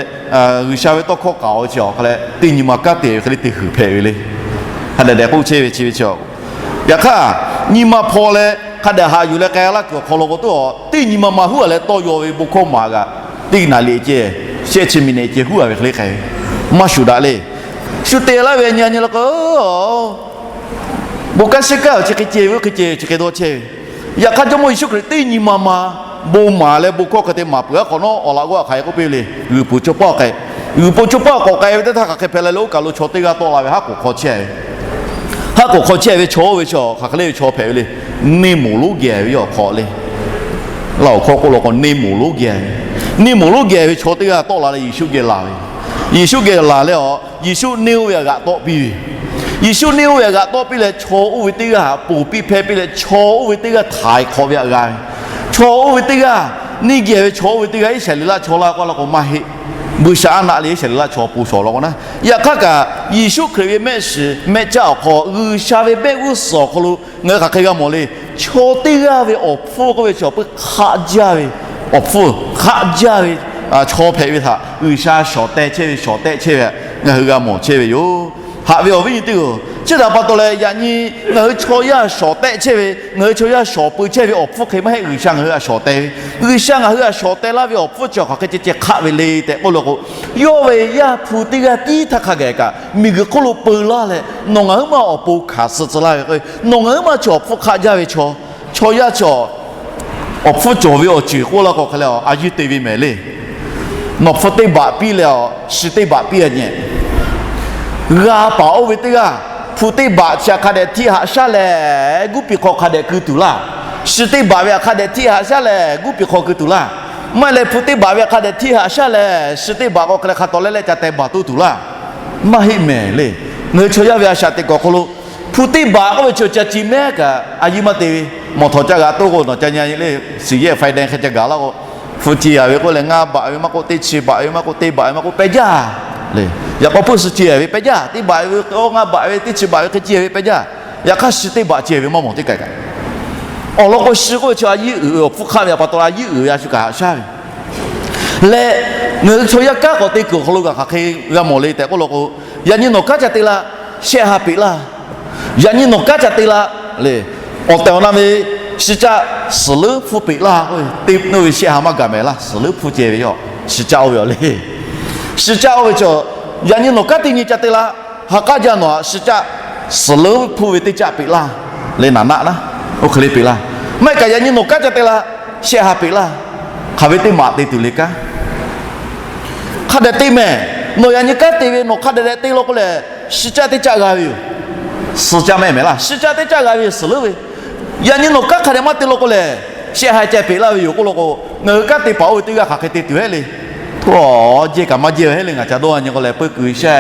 G'uiˬsha ve tawˇ hkawˇ k'aoˍ ve chi awˬ hk'a leh teˇ nyi ma kanˉ te ve hk'e le te huiˍ hpehꞈ ve le. Hk'a dehꞈ dehꞈ k'oˆ chehˇ ve chi ve chi. Yaꞈ hk'aˇ, nyi ma hpaw leh hk'a dehꞈ haꞈ yuˬ leh k'ai laˇ kuiˬ awˬ hk'aw lo k'o, teˇ nyi ma ma huˉ a leh tawˇ yaw ve bon hkawˇ maˍ g'aꞈ, teˇ naˍ riꞈ ceh, shehˆ chi miˬ nehˬ ceh huˉ a ve hk'e le k'ai ve, maˇ shuˍ daꞈ le. Shu te laˇ ve nyi a nyi law k'o, bon kanˉ sheˉ kanˉ awˬ chi hk'e ceh ve, oˇ hk'e ceh chi hk'e dawˇ chehˇ ve. Yaꞈ hk'aˇ, Jawˇmawˇ Yeˍsuˆ Hkriꞈ teˇ nyi ma ma bon maˍ leh bon hkawˇ hk'e te maˍ peuˬ a hk'awꞈ nawˉ, awˬ laꞈ g'awˇ htaꞈ hk'aˬ hk'e k'oˆ piˇ ve le. G'uiˬ po co hpawˇ k'ai, g'uiˬ po co hpawˇ k'awꞈ k'ai ve teˇ htaˇ hk'aˬ hk'e hpehꞈ la le, oˇ kaˬ lo chaw teˇ g'aˇ tawˆ la ve haˉ k'oˍ hk'aw chehˇ ve. Haˉ k'oˍ hk'aw chehˇ ve chaw oˇ ve chi hk'aˬ hk'e le ve chaw hpehꞈ ve le. Neˇ moˍ lonˉ geh ve yawˇ awˬ hk'aw le. Laˇ awˬ hkawˇ k'oˆ law k'o, neˇ moˍ lonˉ geh ve, neˇ moˍ lonˉ geh ve chaw teˇ g'aˇ tawˆ la leh Yeˍsuˆ geh laˬ ve. Yeˍsuˆ geh laˬ leh, a, Yeˍsuˆ neˇ oˇ ve htaꞈ g'aꞈ tawˆ piˇ ve. Yeˍsuˆ neˇ oˇ ve htaꞈ g'aꞈ tawˆ piˇ leh, chaw oˇ ve teˇ g'aˇ htaꞈ ponˬ piˇ hpehˇ piˇ leh, chaw oˇ ve teˇ g'aˇ htaiˍ hk'awꞈ ve htaꞈ g'a ve. Chaw oˇ ve teˇ g'aˇ, neˇ geh ve chaw oˇ ve teˇ g'aˇ Iˉsaˍreˍlaˆ chaw laˇ k'oˆ law k'o maˇ heˆ. Buiˇshaˆaˉnaˆ leh Iˉsaˍreˍlaˆ chaw awˬ pon shawˍ law k'o naˉ. Yaꞈ hk'aˇ kaꞈ, Yeˍsuˆ Hkriꞈ ve mehˆ shiˍ mehˆ caˆ awˬ hk'aw, G'uiˬsha ve mehˆ g'uˇ suhˍ awˬ hk'aw lo ngaˬ hui hk'aˬ hk'e g'a mawˬ le. Chaw teˇ g'aˇ ve awˬ hpfuhˇ k'oˆ ve chi awˬ pui hk'aˆ jaˇ ve, awˬ hpfuhˇ hk'aˆ jaˇ ve chaw hpehꞈ ve htaꞈ G'uiˬsha shawˍ teh chehˇ ve, shawˍ tehˆ chehˇ ve htaꞈ ngaˬ hui g'a mawˬ chehˇ ve yoˬ. Haꞈ ve awˬ viˉ nyi teˇ g'aˇ, chi htaꞈ pa taw leh yaꞈ nyi ngaˬ hui chaw yaˇ shawˍ tehˆ chehˇ ve, ngaˬ hui chaw yaˇ shawˍ pui chehˇ ve awˬ hpfuhˇ hk'e maˇ heˆ. G'uiˬsha ngaˬ hui htaꞈ shawˍ teh ve, G'uiˬsha ngaˬ hui htaꞈ shawˍ teh laˇ ve awˬ hpfuhˇ chi awˬ hk'aˬ hk'e ceh ceh hk'aˆ ve le tehꞈ k'oˆ law k'o, yawˇ ve Yaˇ hpu teˇ g'aˇ tiˉ htaˇ hk'a gaˬ kaꞈ miˬguiˬ hk'oˆ lo peu laˇ leh, nawˬ ngaˬ huiˉ maˇ awˬ pon hkanˍ suh tcuh laˇ ve k'o, nawˬ ngaˬ huiˉ maˇ chi awˬ hpfuhˇ hk'aˆ jaˇ ve chaw, chaw yaˇ chi awˬ hpfuhˇ cawˬ ve awˬ ceuˬ k'oˆ laˇ k'o hk'e leh, a yehˇ te ve mehˍ le. Nawˬ hpu teˇ baꞈ piˇ leh, a, shi teˇ baꞈ piˇ a nyi. G'a paˍ oˇ ve teˇ g'aˇ, hpu teˇ baꞈ chi hk'a dehꞈ htiˆ haꞈ shaˉ lehˬ, guˇ piˬ hk'aw hk'a dehꞈ keu tuˬ laˇ. Shi teˇ baꞈ ve hk'a dehꞈ htiˆ haꞈ shaˉ lehˬ, guˇ piˬ hk'aw keu tuˬ laˇ. Maˇ heˆ leh hpu teˇ baꞈ ve hk'a dehꞈ htiˆ haꞈ shaˉ lehˬ, shi teˇ baꞈ k'o hk'e leh hk'a tawˍ leh leh ca teh baˬ toˇ tuˬ laˇ. Maˇ heˆ mehˍ le. Ngaˬ hui chaw yaˇ ve a shaꞈ teꞈ kuiˬ awˬ hk'aw lo, hpu teˇ baꞈ k'oˆ ve chi ca ci mehˉ kaꞈ a yehˇ maˇ te ve. Mawˬ htawˍ ca g'aꞈ toˇ k'o, nawˬ ca nyi a nyi le, siˍ yehˇ faiˍ dehˬ hk'e ca gaˬ laˇ k'o, hpu ci a ve k'oˆ leh ngaˇ baꞈ ve maˇ k'oˆ, teˇ chi baꞈ ve maˇ k'oˆ, teˇ baꞈ ve maˇ k'oˆ, pehˇ jaˇ le. Yaꞈ k'aw pui suh ci a ve pehˇ jaˇ, teˇ baꞈ ve k'o ngaˇ baꞈ ve, teˇ chi baꞈ ve hk'e ci a ve pehˇ jaˇ. Yaꞈ hk'aˇ shi teˇ baꞈ ci a ve maˇ mawˬ teˇ kaˬ kaꞈ. Awˬ lawn k'o, shi k'oˆ ve chi a yehˇ uiˍ ve awˬ hpfuhˇ hk'aˆ ve a pa taw, a yehˇ uiˍ ve a shu kaꞈ haꞈ shaˉ ve. Leh ngaˬ hui chaw yaˇ kanˉ k'awꞈ te kuiˬ awˬ hk'aw lo g'a hk'aˬ hk'e g'a mawˬ le tehꞈ k'oˆ law k'o, yaꞈ nyi nawˬ kanˉ ca te la, shehˆ ha peꞈ laˇ. Yaꞈ nyi nawˬ kanˉ ca te la le. Awˬ tehˬ awˬ na ve shi caˆ suhˍ leuˉ hpfuhˇ peꞈ laˇ k'o, teˇ nawˇ ve shehˆ ha maˇ gaˬ mehˍ laˇ, suhˍ leuˉ hpfuhˇ ceh ve yoˬ. Shi caˆ oˇ ve awˬ le. Shi caˆ oˇ ve chaw, yaꞈ nyi nawˬ kanˉ teˇ nyi ca te la, ha k'aˉ jaˇ nawˬ htaꞈ shi caˆ suhˍ leuˉ hpfuhˇ ve teˇ caˆ peꞈ laˇ le, naˍ naˆ naˉ, oˇ hk'e le peꞈ laˇ. Maˇ heˆ kaꞈ yaꞈ nyi nawˬ kanˉ ca te la, shehˆ ha peꞈ laˇ. Hk'aˬ ve teˇ maꞈ te tuˬ le kanˉ hk'a dehꞈ te mehˍ. Nawˬ yaꞈ nyi kanˉ te ve nawˬ hk'a dehꞈ dehꞈ te law k'o lehˬ, shi caˆ teˇ caˆ g'a ve yoˬ. Suhˍ caˆ mehˍ mehˍ laˇ, shi caˆ teˇ caˆ g'a ve yoˬ, suhˍ leuˉ ve. Yaꞈ nyi nawˬ kanˉ hk'a dehꞈ maˇ te law k'o lehˬ, shehˆ ha ca peꞈ laˇ ve yoˬ k'oˆ law k'o, ngaˬ hui kanˉ te paˍ oˇ ve teˇ g'aˇ hk'aˬ hk'e te tuˬ heˆ le. Htawˇ, jehˇ kaꞈ maˇ jehˇ heˆ le, ngaˬ ca dawˇ nyi k'o lehˬ, peu kuiˬ sha,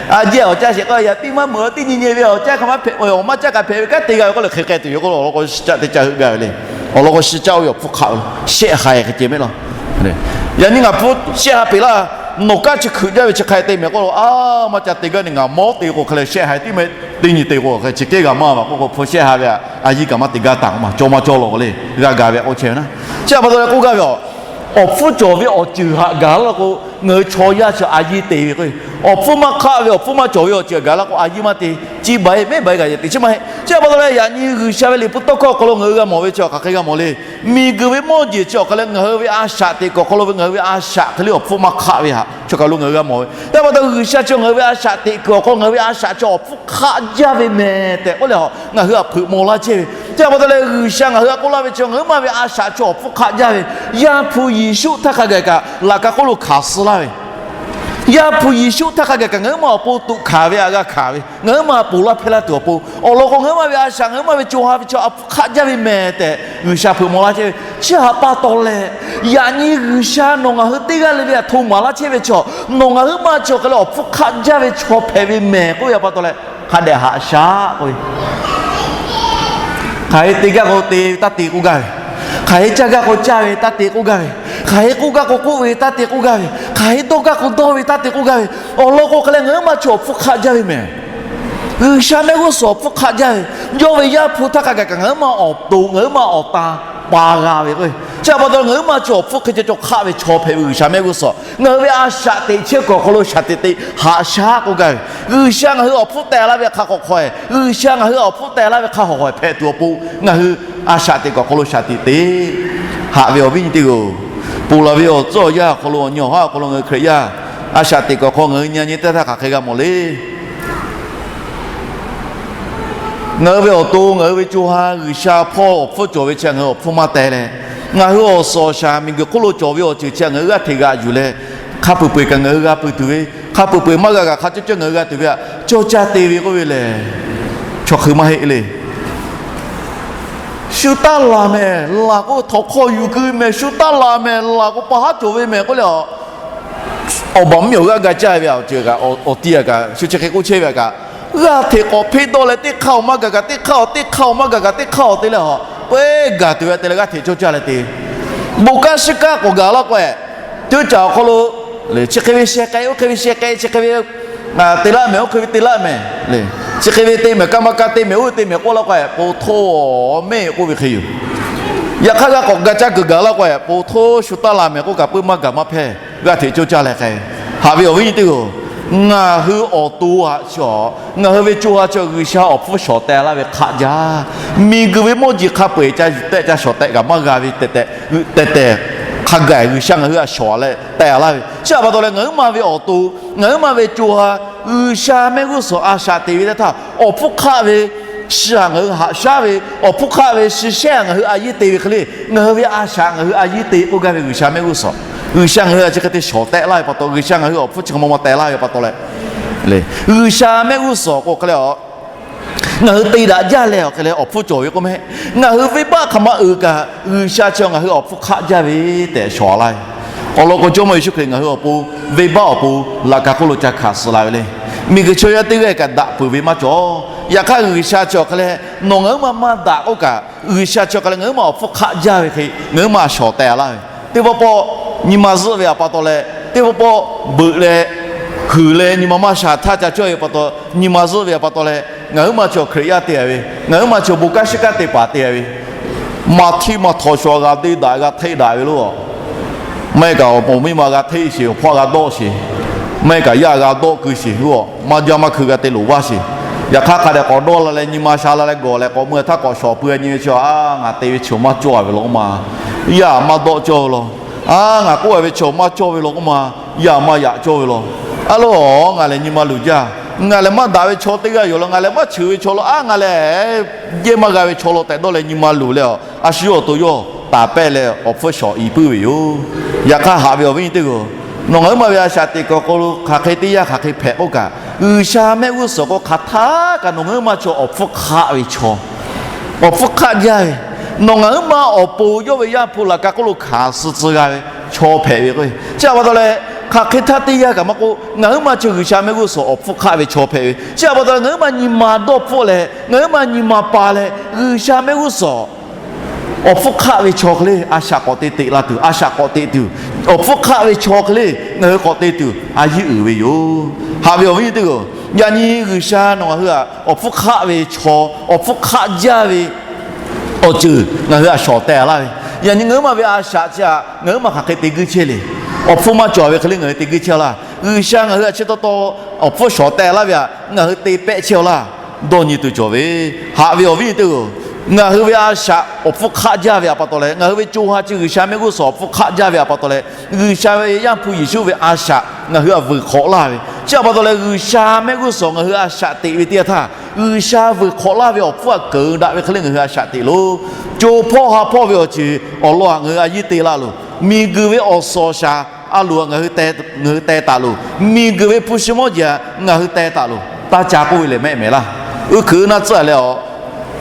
a jehˇ awˬ caˇ shehˍ k'o yaꞈ piˇ maˇ meuꞈ, teˇ nyi nyi ve awˬ caˇ hk'a maˇ hpehꞈ, awˬ maˇ caˇ kaꞈ hpehꞈ ve kanˉ te g'a ve k'oˆ leh hk'e k'ai tuˬ yoˬ k'oˆ law, awˬ lawn k'o shi caˆ teˇ caˆ heuˆ gaˇ ve le. Awˬ lawn k'o shi caˆ oˇ ve awˬ hpfuhˇ hk'aˆ ve lo, shehˆ ha hk'e ceh mehˍ law. Yaꞈ nyi ngaˬ hpu shehˆ ha peꞈ laˇ, nawˬ kanˉ chi hkui jaˇ ve chi hk'ai te mehˍ k'oˆ law, a maˇ ca te gaˇ ni ngaˬ mawˉ te k'o hk'a leh shehˆ ha tiˉ mehˍ, teˇ nyi te k'o hk'a chi kehˉ g'a maˇ va k'oˆ k'o, hpu shehˆ ha ve a, a yiˇ kaꞈ maˇ te gaˇ taˍ k'o maˇ cawˇ maˇ cawˇ law k'o le, g'a gaˬ ve k'oˆ chehˇ ve naˉ. Chi a pa taw leh k'oˆ gaˇ ve a, awˬ hpfuhˇ cawˬ ve awˬ ceuˬ htaꞈ gaˬ laˇ k'o, ngaˬ hui chaw yaˇ chi a yiˇ te ve k'o, awˬ hpfuhˇ maˇ hk'aˆ ve awˬ hpfuhˇ maˇ cawˬ ve awˬ ceuˬ htaꞈ gaˬ laˇ k'o a yiˇ maˇ te, ciˇ ba eˬ mehˉ ba eˬ g'a yaꞈ teꞈ chi maˇ heˆ. Chi a pa taw leh yaꞈ nyi G'uiˬsha ve liꞈ hpu tawˇ hkawˇ awˬ hk'aw lo ngaˬ hui g'a mawˬ ve chi awˬ hk'aˬ hk'e g'a mawˬ le. Miˬguiˬ ve mawˇ jeˬ chi awˬ hk'aˬ leh ngaˬ hui ve a shaꞈ teꞈ kuiˬ awˬ hk'aw lo ve ngaˬ hui ve a shaꞈ hk'e le awˬ hpfuhˇ maˇ hk'aˆ ve htaꞈ chi kaˬ lo ngaˬ hui g'a mawˬ ve. Chi a pa taw G'uiˬsha chi ngaˬ hui ve a shaꞈ teꞈ kuiˬ awˬ hk'aw ngaˬ hui ve a shaꞈ chi awˬ hpfuhˇ hk'aˆ jaˇ ve mehˍ tehꞈ k'oˆ leh a, ngaˬ hui htaꞈ hpeuꞈ maw laˇ chehˇ ve. Chi a pa taw leh G'uiˬsha ngaˬ hui htaꞈ k'oˆ laˇ ve chi ngaˬ hui ma ve a shaꞈ chi awˬ hpfuhˇ hk'aˆ jaˇ ve, Yaˇ hpu Yeˍsuˆ htaˇ hk'a gaˬ kaꞈ laꞈ ka hk'oˆ lo hkanˍ suh laˇ ve Yaˇ hpu Yeˍsuˆ htaˇ hk'a gaˬ kaꞈ ngaˬ hui ma awˬ pon tuꞈ hkanˍ ve htaꞈ g'a hkanˍ ve, ngaˬ hui ma ponˬ laˇ hpehˇ laˇ tuˬ awˬ pon awˬ lawn k'o, ngaˬ hui ma ve a shaꞈ ngaˬ hui ma ve co ha ve chi awˬ hpfuhˇ hk'aˆ jaˇ ve mehˍ tehꞈ G'uiˬsha hpeuꞈ maw laˇ chehˇ ve. Chi htaꞈ pa taw leh, yaꞈ nyi G'uiˬsha nawˬ ngaˬ hui teˇ g'aˇ le le htaꞈ hto maˍ laˇ chehˇ ve chaw, nawˬ ngaˬ hui ma chi awˬ hk'e leh awˬ hpfuhˇ hk'aˆ jaˇ ve chaw hpehꞈ ve mehˍ k'oˆ ve pa taw leh, hk'a dehꞈ haꞈ shaˉ k'oˆ ve Hk'aˬ hk'e te gaˇ k'o te ve taˇ te k'oˆ gaˇ ve, hk'aˬ hk'e caˇ gaˇ k'o caˇ ve taˇ te k'oˆ gaˇ ve, hk'aˬ hk'e k'oˆ gaˇ k'o k'oˆ ve taˇ te k'oˆ gaˇ ve, hk'aˬ hk'e dawˇ gaˇ k'o dawˇ ve taˇ te k'oˆ gaˇ ve, awˬ lawn k'o hk'a leh ngaˬ hui ma chi awˬ hpfuhˇ hk'aˆ jaˇ ve mehˍ. G'uiˬsha mehˆ g'uˇ suhˍ awˬ hpfuhˇ hk'aˆ jaˇ ve, yawˇ ve Yaˇ hpu htaˇ hk'a gaˬ kaꞈ ngaˬ hui ma awˬ to ngaˬ hui ma awˬ tan pa g'a ve k'o, chi a pa taw ngaˬ hui ma chi awˬ hpfuhˇ hk'e ceh cawˬ hk'aˆ ve chaw hpehꞈ ve G'uiˬsha mehˆ g'uˇ suhˍ ngaˬ hui ve a shaꞈ teꞈ chehˇ kuiˬ awˬ hk'aw lo shaˍ teꞈ teꞈ haꞈ shaˉ k'oˆ gaˇ ve, G'uiˬsha ngaˬ hui awˬ hpfuhˇ teh laˇ ve hk'a hk'awꞈ hk'aw e, G'uiˬsha ngaˬ hui awˬ hpfuhˇ teh laˇ ve hk'a hk'awꞈ hk'aw e hpehꞈ tuˬ awˬ pon ngaˬ hui a shaꞈ teꞈ kuiˬ awˬ hk'aw lo shaˍ teꞈ teꞈ haꞈ ve awˬ viˉ nyi teˇ g'aˇ-oˬ, ponˬ laˬ ve awˬ tcuhˉ awˬ yanˇ awˬ hk'aw lo awˬ nyi awˬ haˉ awˬ hk'aw lo ngaˬ hui Hkriꞈ yaˇ a shaꞈ teꞈ kuiˬ awˬ hk'aw ngaˬ hui nyi nyi teˇ htaˇ hk'aˬ hk'e g'a mawˬ le. Ngaˬ hui ve awˬ to ngaˬ hui ve co ha G'uiˬsha hpawˇ awˬ hpfuhˇ cawˬ ve chi ngaˬ hui awˬ hpfuhˇ maˇ teh leh, ngaˬ hui awˬ suhˍ awˬ shaˍ miˬguiˬ hk'oˆ lo cawˬ ve awˬ ceuˬ chi ngaˬ hui g'aˇ hteꞈ g'aꞈ yuˬ leh, hk'a peu-eˬ peu-eˬ kaꞈ ngaˬ hui g'a pui tuˬ ve, hk'a peu-eˬ peu-eˬ maˇ g'a kaꞈ hk'a cawˇ cawˇ ngaˬ hui g'a tuˬ ve htaꞈ cawˇ caˇ te ve k'oˆ ve lehˬ, chaw hk'eun maˇ heˆ le. Shu taˇ laˬ mehˍ laˬ k'o, htawnˍ hk'aw yuˬ keu mehˍ, shu taˇ laˬ mehˍ laˬ k'o, pa haˉ cawˬ ve mehˍ k'oˆ leh, awˬ baˬ mvuhˇmiˬ awˬ g'aˇ ga caˇ ve awˬ ceuˬ kaꞈ, awˬ ti kaꞈ shu chi hk'e k'oˆ chehˇ ve kaꞈ, g'aˇ hteꞈ k'awꞈ hpeˇ dawˇ leh teˇ hk'aˇ awˬ maˇ gaˬ kaꞈ teˇ hk'aˇ awˬ, teˇ hk'aˇ awˬ maˇ gaˬ kaꞈ teˇ hk'aˇ awˬ te leh a, peuˬ gaˬ tuˬ ve te leh g'aˇ hteꞈ cawˇ caˇ leh te, bon kanˉ shiˉ kanˉ k'awꞈ gaˬ laˇ k'o, teˇ caˬ awˬ hk'aw lo chi hk'e ve sheh k'ai, oˇ hk'e ve sheh k'ai, chi hk'e ve te laˇ mehˍ, oˇ hk'e ve te laˇ mehˍ le. Chi hk'e ve te mehˍ, kaˇ maˇ kaˇ te mehˍ, oˇ ve te mehˍ k'oˆ laˇ k'o, po htoˇ mehˆ k'oˆ ve hk'e yoˬ. Yaꞈ hk'aˇ g'a k'awꞈ ga caˇ kuiˬ gaˬ laˇ k'o, po htoˇ shu taˇ laˬ mehˍ k'oˆ kaꞈ peuˬ maˇ gaˬ maˇ hpehˇ, g'aˇ hteꞈ cawˇ caˇ leh k'ai. Haꞈ ve awˬ viˉ nyi teˇ g'aˇ-oˬ, ngaˬ hui awˬ to htaꞈ chi, ngaˬ hui ve co ha chi G'uiˬsha awˬ hpfuhˇ shawˍ teh laˇ ve hk'aˆ jaˇ. Miˬguiˬ ve mawˇ jeˬ hk'a peu-eˬ ca yuˬ tehˆ ca shawˍ tehˆ kaꞈ maˇ g'a ve tehꞈ tehꞈ, tehꞈ tehꞈ hk'a gaˬ G'uiˬsha ngaˬ hui htaꞈ shawˍ leh teh laˇ ve chi htaꞈ pa taw leh ngaˬ hui ma ve awˬ to, ngaˬ hui ma ve co ha G'uiˬsha mehˆ g'uˇ suhˍ a shaꞈ teꞈ ve teˇ htaˇ awˬ hpfuhˇ hk'aˆ ve chi htaꞈ ngaˬ hui haꞈ shaˉ ve, awˬ hpfuhˇ hk'aˆ ve shi shehˆ htaꞈ ngaˬ hui a yiˇ te ve hk'e le, ngaˬ hui ve a shaꞈ ngaˬ hui a yiˇ te k'oˆ gaˇ ve G'uiˬsha mehˆ g'uˇ suhˍ, G'uiˬsha ngaˬ hui htaꞈ chi hk'e te shawˍ tehˆ laˇ ve pa taw, G'uiˬsha ngaˬ hui awˬ hpfuhˇ chi hk'e maw maw teh laˇ ve pa taw leh, G'uiˬsha mehˆ g'uˇ suhˍ k'o hk'e leh a, ngaˬ hui te daꞈ jaˇ leh awˬ hk'e leh awˬ hpfuhˇ cawˬ ve k'oˆ mehˆ. Ngaˬ hui venˇbaˆ hk'aˬ ma uiˍ kaꞈ G'uiˬsha chi ngaˬ hui awˬ hpfuhˇ hk'aˆ jaˇ ve tehꞈ shawˍ laˇ ve. Awˬ lawn k'o, Jawˇmawˇ Yeˍsuˆ Hkriꞈ ngaˬ hui awˬ pon venˇbaˆ awˬ pon laꞈ ka hk'oˆ lo ca hkanˍ suh la ve le. Miˬguiˬ chaw yaˇ teˇ g'aˇ kaꞈ daꞈ peuˬ ve maˇ cawˬ. Yaꞈ hk'aˇ G'uiˬsha chi awˬ hk'e leh nawˬ ngaˬ hui ma maˇ daꞈ k'oˆ kaꞈ, G'uiˬsha chi awˬ hk'e leh ngaˬ hui ma awˬ hpfuhˇ hk'aˆ jaˇ ve hk'e ngaˬ hui ma shawˍ teh laˇ ve. Teˇ pawˆ pawˆ nyi ma zuhˆ ve pa taw leh, teˇ pawˆ pawˆ beuꞈ leh, huiˍ leh nyi ma maˇ sha htaˇ ca cawˇ ve pa taw, nyi ma zuhˆ ve pa taw leh, ngaˬ hui ma chaw Hkriꞈ yaˇ te ve, ngaˬ hui ma chaw bon kanˉ shiˉ kanˉ te paˍ te ve, maˇ htiˇ maˇ htaw shu g'a deˇ daꞈ g'a hteˆ daꞈ ve lo. Maˇ heˆ kaꞈ awˬ pon miˇ ma g'a hteˆ sheˍ, awˬ hpawˇ g'a dawˆ sheˍ, maˇ heˆ kaꞈ yaˇ g'a dawˆ keu sheˍ, maˇ jaˇ maˇ hkui g'a te loˍ vaˇ sheˍ. Yaꞈ hk'aˇ hk'a dehꞈ k'awꞈ dawˇ la leh nyi ma sha la leh gawˬ leh k'awꞈ mui htaˇ k'awꞈ shawˍ pui nyi ve chi, a, ngaˬ te ve chaw maˇ cawˇ ve law k'oˆ ma, yaˇ maˇ dawˆ cawˇ ve law. A, ngaˬ k'oˆ ve chaw maˇ cawˇ ve law k'oˆ ma, yaˇ maˇ yaꞈ cawˇ ve law. A loˬ, ngaˬ lehˬ nyi ma luˬ jaˇ. Ngaˬ lehˬ maˇ daꞈ ve chaw teˇ g'aˇ yoˬ law, ngaˬ lehˬ maˇ cheuˬ ve chaw law, a, ngaˬ lehˬ jehˇ maˇ g'a ve chaw law tehꞈ dawˇ leh nyi ma luˬ leh, a shu yawˇ awˬ to yawˇ taˍ pehˆ leh awˬ hpfuhˇ shawˍ i puiˉ ve yoˬ. Yaꞈ hk'aˇ haꞈ ve awˬ viˉ nyi teˇ g'aˇ, nawˬ ngaˬ huiˉ ma ve a shaꞈ teꞈ kuiˬ awˬ hk'aw lo hk'aˬ hk'e teˇ yanˇ hk'aˬ hk'e hpehꞈ k'oˆ kaꞈ, G'uiˬsha mehˆ g'uˇ suhˍ k'o hk'aˬ htaˇ kaꞈ nawˬ ngaˬ huiˉ ma chaw awˬ hpfuhˇ hk'aˆ ve chaw, awˬ hpfuhˇ hk'aˆ jaˇ ve, nawˬ ngaˬ huiˉ ma awˬ pon yawˇ ve Yaˇ hpu laꞈ ka hk'oˆ lo hkanˍ suh tcuh g'a ve chaw hpehꞈ ve k'o, chi a pa taw leh, hk'aˬ hk'e htaˇ teˇ yanˇ kaꞈ maˇ k'oˆ, ngaˬ huiˉ ma chaw G'uiˬsha mehˆ g'uˇ suhˍ awˬ hpfuhˇ hk'aˆ ve chaw hpehꞈ ve. Chi a pa taw leh ngaˬ huiˉ ma nyi ma dawˇ hpfuhˆ leh, ngaˬ huiˉ ma nyi ma pa leh, G'uiˬsha mehˆ g'uˇ suhˍ awˬ hpfuhˇ hk'aˆ ve chaw hk'e le a shaꞈ k'awꞈ te teꞈ la tuˬ, a shaꞈ k'awꞈ teꞈ tuˬ, awˬ hpfuhˇ hk'aˆ ve chaw hk'e le ngaˬ hui k'awꞈ te tuˬ a yiˇ uiˍ ve yoˬ. Haꞈ ve awˬ viˉ nyi teˇ g'aˇ, yaꞈ nyi G'uiˬsha nawˬ ngaˬ hui htaꞈ awˬ hpfuhˇ hk'aˆ ve chaw, awˬ hpfuhˇ hk'aˆ jaˇ ve awˬ ceuˬ ngaˬ hui htaꞈ shawˍ teh laˇ ve. Yaꞈ nyi ngaˬ huiˉ ma ve a shaꞈ chi htaꞈ ngaˬ huiˉ ma hk'aˬ hk'e te guiˇ chehˇ le. Awˬ hpfuhˇ maˇ cawˬ ve hk'e le ngaˬ hui te guiˇ chehˇ laˇ. G'uiˬsha ngaˬ hui htaꞈ chi taw taw awˬ hpfuhˇ shawˍ teh laˇ ve htaꞈ ngaˬ hui te pehˆ chehˇ laˇ. Dawˇ nyi tuˬ cawˬ ve, haꞈ ve awˬ viˉ nyi teˇ g'aˇ, ngaˬ hui ve a shaꞈ awˬ hpfuhˇ hk'aˆ jaˇ ve htaꞈ pa taw leh, ngaˬ hui ve co ha chi G'uiˬsha mehˆ g'uˇ suhˍ awˬ hpfuhˇ hk'aˆ jaˇ ve htaꞈ pa taw leh, G'uiˬsha ve Yaˇ hpu Yeˍsuˆ ve a shaꞈ ngaˬ hui htaꞈ vuiˬ hk'awꞈ laˇ ve. Chi htaꞈ pa taw leh G'uiˬsha mehˆ g'uˇ suhˍ ngaˬ hui a shaꞈ teꞈ ve teˇ yanˇ htaˇ, G'uiˬsha vuiˬ hk'awꞈ laˇ ve awˬ hpfuhˇ htaꞈ keunˍ daꞈ ve hk'e le ngaˬ hui a shaꞈ teꞈ loˬ. Co hpawˇ ha hpawˇ ve awˬ ceuˬ awˬ lawn htaꞈ ngaˬ hui a yiˇ te laˇ loˬ. Miˬguiˬ ve awˬ suhˍ awˬ shaˍ a loˍ htaꞈ ngaˬ hui teh taˍ loˬ. Miˬguiˬ ve hpu shi mawˇ jeˬ htaꞈ ngaˬ hui teh taˍ loˬ. Taˇ ca k'oˆ ve lehˬ mehˆ mehˍ laˇ. Uˉ hkuiꞈ naˇ tcuhˉ leh awˬ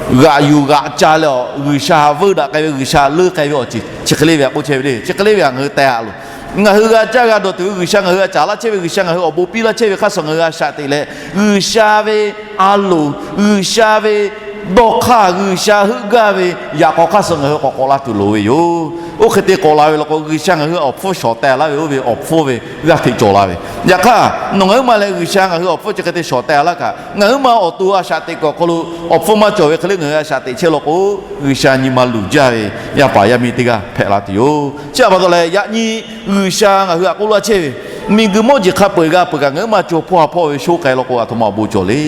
g'aꞈ yuˬ g'aꞈ ca leh awˬ G'uiˬsha htaꞈ veuˇ daꞈ k'ai ve, G'uiˬsha leuˇ k'ai ve awˬ ceuˬ chi hk'e le ve htaꞈ k'oˆ chehˇ ve le. Chi hk'e le ve htaꞈ ngaˬ hui teh taˍ loˬ. Ngaˬ hui g'a caˇ g'a dawˬ tuˬ ve G'uiˬsha ngaˬ hui htaꞈ caˍ laˇ chehˇ ve, G'uiˬsha ngaˬ hui awˬ bon piˇ laˇ chehˇ ve hk'aˇ suh ngaˬ hui a shaꞈ teꞈ leh, G'uiˬsha ve a loˍ, G'uiˬsha ve dawˇ hk'aˇ, G'uiˬsha heuˆ gaˇ ve yaꞈ k'aw hk'aˇ suh ngaˬ hui k'awꞈ k'awꞈ la tuˬ loˍ ve yoˬ. Oˇ hk'e te k'awꞈ la ve law k'o, G'uiˬsha ngaˬ hui awˬ hpfuhˇ shawˍ teh laˇ ve oˇ ve awˬ hpfuhˇ ve g'aˇ hteꞈ cawˬ la ve. Yaꞈ hk'aˇ nawˬ ngaˬ huiˉ ma leh G'uiˬsha ngaˬ hui awˬ hpfuhˇ chi hk'e te shawˍ teh laˇ kaꞈ, ngaˬ huiˉ ma awˬ to a shaꞈ teꞈ kuiˬ awˬ hk'aw lo awˬ hpfuhˇ maˇ cawˬ ve hk'e le ngaˬ hui a shaꞈ teꞈ chehˇ law k'o, G'uiˬsha nyi ma luˬ jaˇ ve yaˇ paˍ yaˇ miˇ teˇ g'aˇ hpehꞈ la tuˬ yoˬ. Chi htaꞈ pa taw leh, yaꞈ nyi G'uiˬsha ngaˬ hui htaꞈ k'oˆ laˇ chehˇ ve, miˬguiˬ mawˇ jeˬ hk'a peu-eˬ g'a peuˬ kaꞈ ngaˬ huiˉ ma co hpawˇ ha hpawˇ ve sho k'ai law k'o, aˬ htoꞈ ma awˬ bon cawˬ le.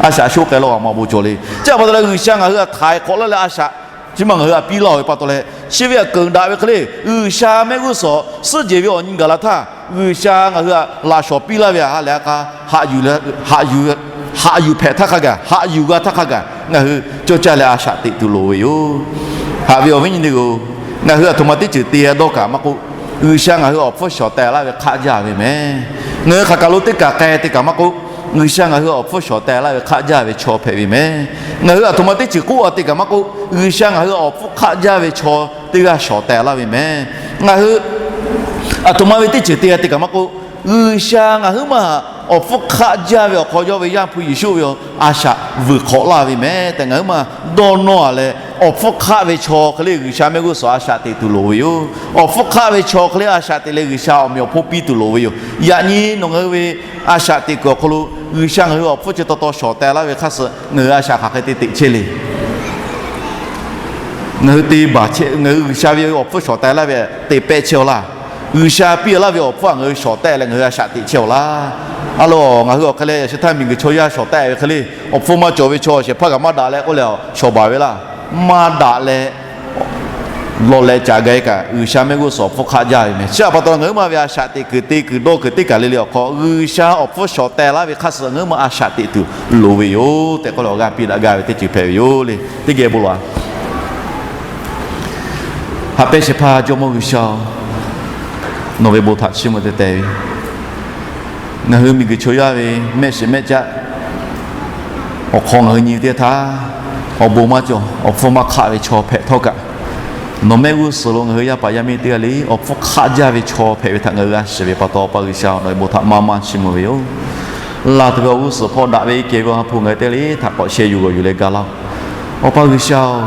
A shaꞈ sho k'ai law k'o, aˬ htoꞈ ma awˬ bon cawˬ le. Chi htaꞈ pa taw leh, G'uiˬsha ngaˬ hui htaꞈ htaiˍ hk'awꞈ laˇ leh a shaꞈ chi ma ngaˬ hui htaꞈ piˇ laˇ-oˬ ve pa taw leh, chi ve htaꞈ keunˍ daꞈ ve hk'e le, G'uiˬsha mehˆ g'uˇ suhˍ suhˉ jehˬ ve awˬ nyi gaˬ la htaˇ, G'uiˬsha ngaˬ hui htaꞈ laꞈ shawˍ piˇ laˇ ve htaꞈ ha lehˬ a k'a, haꞈ yuˬ hpehꞈ htaˇ hk'a gaˬ, haꞈ yuˬ g'a htaˇ hk'a gaˬ ngaˬ hui cawˇ caˇ leh a shaꞈ teꞈ tuˬ loˍ ve yoˬ. Haꞈ ve awˬ viˉ nyi teˇ g'aˇ-oˬ, ngaˬ hui aˬ htoꞈ ma teˇ ceuˬ te g'a dawˇ kaꞈ maˇ k'oˆ, G'uiˬsha ngaˬ hui awˬ hpfuhˇ shawˍ teh laˇ ve hk'aˆ jaˇ ve mehˍ. Ngaˬ hui hk'aˬ kaˬ lo teˇ kaˬ k'ai te kaꞈ maˇ k'oˆ, G'uiˬsha ngaˬ hui awˬ hpfuhˇ shawˍ teh laˇ ve hk'aˆ jaˇ ve chaw hpehꞈ ve mehˍ. Ngaˬ hui aˬ htoꞈ ma teˇ ceuˬ k'oˆ a te kaꞈ maˇ k'oˆ, G'uiˬsha ngaˬ hui awˬ hpfuhˇ hk'aˆ jaˇ ve chaw teˇ g'aˇ shawˍ teh laˇ ve mehˍ. Ngaˬ hui aˬ htoꞈ ma ve teˇ ceuˬ te g'a te kaꞈ maˇ k'oˆ, G'uiˬsha ngaˬ huiˉ ma awˬ hpfuhˇ hk'aˆ jaˇ ve awˬ hk'aw yawˇ ve Yaˇ hpu Yeˍsuˆ ve a shaꞈ vuiˬ hk'awꞈ laˇ ve mehˍ tehꞈ ngaˬ huiˉ ma dawˇ nawˇ-a leh, awˬ hpfuhˇ hk'aˆ ve chaw hk'e le G'uiˬsha mehˆ g'uˇ suhˍ a shaꞈ teꞈ tuˬ loˍ ve yoˬ. Awˬ hpfuhˇ hk'aˆ ve chaw hk'e le a shaꞈ teꞈ leh G'uiˬsha awˬ meꞈ awˬ hponˇ piˇ tuˬ loˍ ve yoˬ. Yaꞈ nyi nawˬ ngaˬ hui ve a shaꞈ teꞈ kuiˬ awˬ hk'aw lo G'uiˬsha ngaˬ hui awˬ hpfuhˇ chi taw taw shawˍ teh laˇ ve hk'aˇ suh ngaˬ hui a shaꞈ hk'aˬ hk'e te teꞈ chehˇ le. Ngaˬ hui te baˬ chehˇ, ngaˬ hui G'uiˬsha ve awˬ hpfuhˇ shawˍ teh laˇ ve te pehˆ chehˇ-aw laˇ. G'uiˬsha piˇ laˇ ve awˬ hpfuhˇ htaꞈ ngaˬ hui shawˍ teh leh ngaˬ hui a shaꞈ teꞈ chehˇ-aw laˇ. A loˬ, ngaˬ hui awˬ hk'e leh yaꞈ sheh htaˇ miˬguiˬ chaw yaˇ shawˍ teh ve hk'e le, awˬ hpfuhˇ maˇ cawˬ ve chaw shehˍ hpaˇ kaꞈ maˇ daꞈ leh k'oˆ leh shawˍ baˬ ve laˇ. Maˇ daꞈ leh lawˬ leh caꞈ ga kaꞈ G'uiˬsha mehˆ g'uˇ suhˍ awˬ hpfuhˇ hk'aˆ jaˇ ve mehˍ. Chi htaꞈ pa taw ngaˬ huiˉ ma ve a shaꞈ teꞈ kuiˬ te kuiˬ dawˇ kuiˬ teˇ kaˬ le le awˬ hk'aw G'uiˬsha awˬ hpfuhˇ shawˍ teh laˇ ve hk'aˇ suh ngaˬ huiˉ ma a shaꞈ teꞈ tuˬ loˍ ve yoˬ tehꞈ k'oˆ leh awˬ g'aˇ piˇ daꞈ gaˇ ve teˇ ceuˬ hpehꞈ ve yoˬ le. Teˇ geh bon lawˬ-a. Haꞈ pehnˇ shehˍ hpaˇ Jawˇmawˇ G'uiˬsha-oˬ, nawˬ ve bon htaꞈ chiˇ mvuh te te ve, ngaˬ hui miˬguiˬ chaw yaˇ ve mehˆ shiˍ mehˆ caˆ awˬ hk'aw ngaˬ hui nyi teˇ htaˇ, awˬ bon maˇ cawˬ, awˬ hpfuhˇ maˇ hk'aˆ ve chaw hpehꞈ htawˇ kaꞈ, nawˬ mehˆ g'uˇ suhˍ lo ngaˬ hui yaˇ paˍ yaˇ miˇ teˇ g'aˇ le awˬ hpfuhˇ hk'aˆ jaˇ ve chaw hpehꞈ ve htaꞈ ngaˬ hui g'a shiˍ ve pa taw, Awˬ pa G'uiˬsha nawˬ ve bon htaꞈ maˇ maˇ chiˇ mvuh ve yoˬ. Laˬ tuˬ ve awˬ g'uˇ suhˍ hpawˇ daꞈ ve kehˬ ve Awˬ ha hpu ngaˬ hui teˇ g'aˇ le htaꞈ k'awꞈ sheh yuˬ g'awˬ yuˬ leh ga laˇ-oˬ. Awˬ pa G'uiˬsha-oˬ,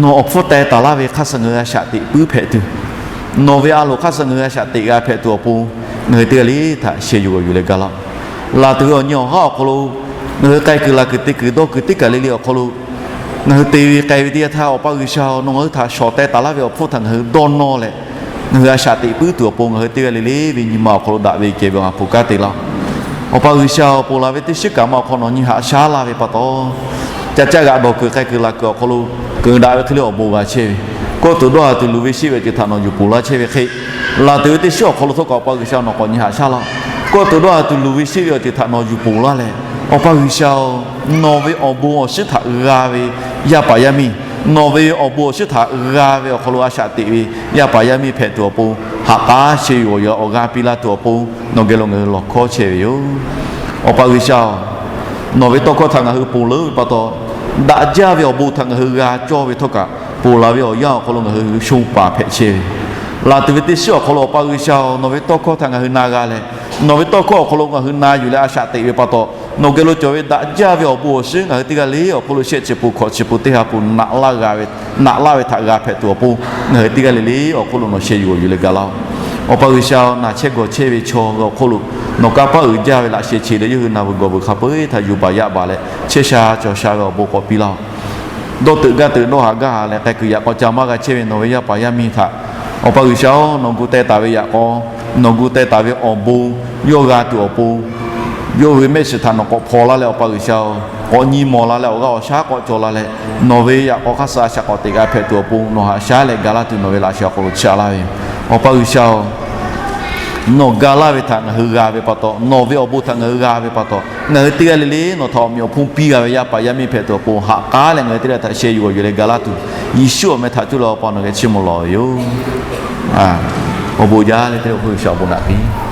nawˬ awˬ hpfuhˇ teh taˍ laˇ ve hk'aˇ suh ngaˬ hui a shaꞈ teꞈ puiˉ hpehꞈ tuˬ, nawˬ ve a loˍ hk'aˇ suh ngaˬ hui a shaꞈ teꞈ g'a hpehꞈ tuˬ awˬ pon, ngaˬ hui teˇ g'aˇ le htaꞈ sheh yuˬ g'awˬ yuˬ leh ga laˇ-oˬ. Laˬ tuˬ ve awˬ nyi awˬ haˉ awˬ hk'aw lo, ngaˬ hui k'ai kuiˬ laˬ kuiˬ te kuiˬ dawˇ kuiˬ teˇ kaˬ le le awˬ hk'aw lo, ngaˬ hui te ve k'ai ve teˇ yanˇ htaˇ, Awˬ pa G'uiˬsha-oˬ, nawˬ ngaˬ hui htaꞈ shawˍ teh taˍ laˇ ve awˬ hpfuhˇ htaꞈ ngaˬ hui dawˇ nawˇ leh, ngaˬ hui a shaꞈ teꞈ puiˉ tuˬ awˬ pon ngaˬ hui teˇ g'aˇ le le ve nyi ma awˬ hk'aw lo daꞈ ve kehˬ ve awˬ ha hpu kanˉ te laˇ. Awˬ pa G'uiˬsha-oˬ, ponˬ laˬ ve teˇ shiˉ kaꞈ ma awˬ hk'aw nawˬ nyi haꞈ shaˉ laˇ ve pa taw, ca caˇ g'aꞈ dawˬ kuiˬ k'ai kuiˬ laˬ kuiˬ awˬ hk'aw lo keunˍ daꞈ ve hk'e le awˬ bon g'a chehˇ ve, kawˇ tuˬ dawˇ ha tuˬ luˬ ve sheˆ ve awˬ ceuˬ htaꞈ nawˬ yuˬ ponˬ laˇ chehˇ ve hk'e, laˬ tuˬ ve teˇ shiˉ awˬ hk'aw lo htawˇ kaꞈ Awˬ pa G'uiˬsha nawˬ k'awꞈ nyi haꞈ shaˉ laˇ. Kawˇ tuˬ dawˇ ha tuˬ luˬ ve sheˆ ve awˬ ceuˬ htaꞈ nawˬ yuˬ ponˬ laˇ leh, Awˬ pa G'uiˬsha-oˬ, nawˬ ve awˬ bon awˬ shinˉ htaꞈ g'a ve yaˇ paˍ yaˇ miˇ, nawˬ ve awˬ bon awˬ shinˉ htaꞈ g'a ve awˬ hk'aw lo a shaꞈ teꞈ ve yaˇ paˍ yaˇ miˇ hpehꞈ tuˬ awˬ pon, ha k'aˉ sheh yuˬ awˬ yaꞈ awˬ g'aˇ piˇ laˇ tuˬ awˬ pon, nawˬ geh lo ngaˬ hui lawˬ hkawˇ chehˇ ve yoˬ. Awˬ pa G'uiˬsha-oˬ, nawˬ ve tawˇ hkawˇ htaꞈ ngaˬ hui ponˬ leuˉ ve pa taw, daꞈ jaˇ ve awˬ bon htaꞈ ngaˬ hui g'a cawˇ ve htawˇ kaꞈ, ponˬ laˬ ve awˬ yanˇ awˬ hk'aw lo ngaˬ hui shon paˍ hpehꞈ chehˇ ve, laˬ tuˬ ve teˇ shiˉ awˬ hk'aw lo Awˬ pa G'uiˬsha-oˬ, nawˬ ve tawˇ hkawˇ htaꞈ ngaˬ hui na g'a leh, nawˬ ve tawˇ hkawˇ awˬ hk'aw lo ngaˬ hui na yuˬ leh a shaꞈ teꞈ ve pa taw, nawˬ geh lo cawˬ ve daꞈ jaˇ ve awˬ bon awˬ shinˉ ngaˬ hui teˇ g'aˇ le awˬ hk'aw lo shehˆ chi peuˬ hkawꞈ chi peuˬ teˇ ha peuˬ naꞈ laˇ ve htaꞈ g'a hpehꞈ tuˬ awˬ pon, ngaˬ hui teˇ g'aˇ le le awˬ hk'oˆ lo nawˬ sheh yuˬ awˬ yuˬ leh ga laˇ-oˬ. Awˬ pa G'uiˬsha-oˬ, naˬ chehˇ gawˬ chehˇ ve chaw ve awˬ hk'oˆ lo nawˬ kanˇ paˆ uiˍ jaˇ ve laꞈ sheh che leh yawˇ hui naˬ veuˬ gawˬ veuˬ hk'a peu-eˬ htaꞈ yuˬ baˬ yaꞈ baˬ leh chehˇ sha cawˬ sha ve awˬ bon k'awꞈ piˇ laˇ-oˬ. Dawˇ teuꞈ gaˇ teuꞈ dawˇ haꞈ gaˇ haꞈ leh k'ai kuiˬ yaꞈ k'aw ca maˇ g'a chehˇ ve nawˬ ve yaˇ paˍ yaˇ miˇ htaꞈ, Awˬ pa G'uiˬsha-oˬ, nawˬ gu teh taˍ ve yaꞈ k'aw, nawˬ gu teh taˍ ve awˬ bon yawˇ g'a tuˬ awˬ pon, yawˇ hui mehˆ shiˍ htaꞈ nawˬ k'awꞈ hpaw laˇ leh, Awˬ pa G'uiˬsha-oˬ, k'awꞈ nyi mawˬ la leh awˬ g'aˇ awˬ shaˉ k'awꞈ cawˬ la leh, nawˬ ve yaꞈ k'aw hk'aˇ suh a shaꞈ k'awꞈ teꞈ g'a hpehꞈ tuˬ awˬ pon nawˬ haꞈ shaˉ leh ga laˇ tuˬ nawˬ ve laꞈ sheh awˬ hk'aw lo chaꞈ laˇ ve yoˬ. Awˬ pa G'uiˬsha-oˬ, nawˬ ga laˇ ve htaꞈ ngaˬ hui g'a ve pa taw, nawˬ ve awˬ bon htaꞈ ngaˬ hui g'a ve pa taw, ngaˬ hui teˇ g'aˇ le le nawˬ htaꞈ awˬ meꞈ awˬ hponˇ piˇ g'a ve yaˇ paˍ yaˇ miˇ hpehꞈ tuˬ awˬ pon haꞈ k'aˉ leh ngaˬ hui teˇ g'aˇ htaꞈ sheh yuˬ awˬ yuˬ leh ga laˇ tuˬ, Yeˍsuˆ awˬ meh htaꞈ cuˇ leh Awˬ pa nawˬ geh chiˇ mvuh lawˬ ve yoˬ. Awˬ bon jaˇ leh teˇ g'aˇ awˬ hk'oˆ G'uiˬsha awˬ bon naꞈ piˇ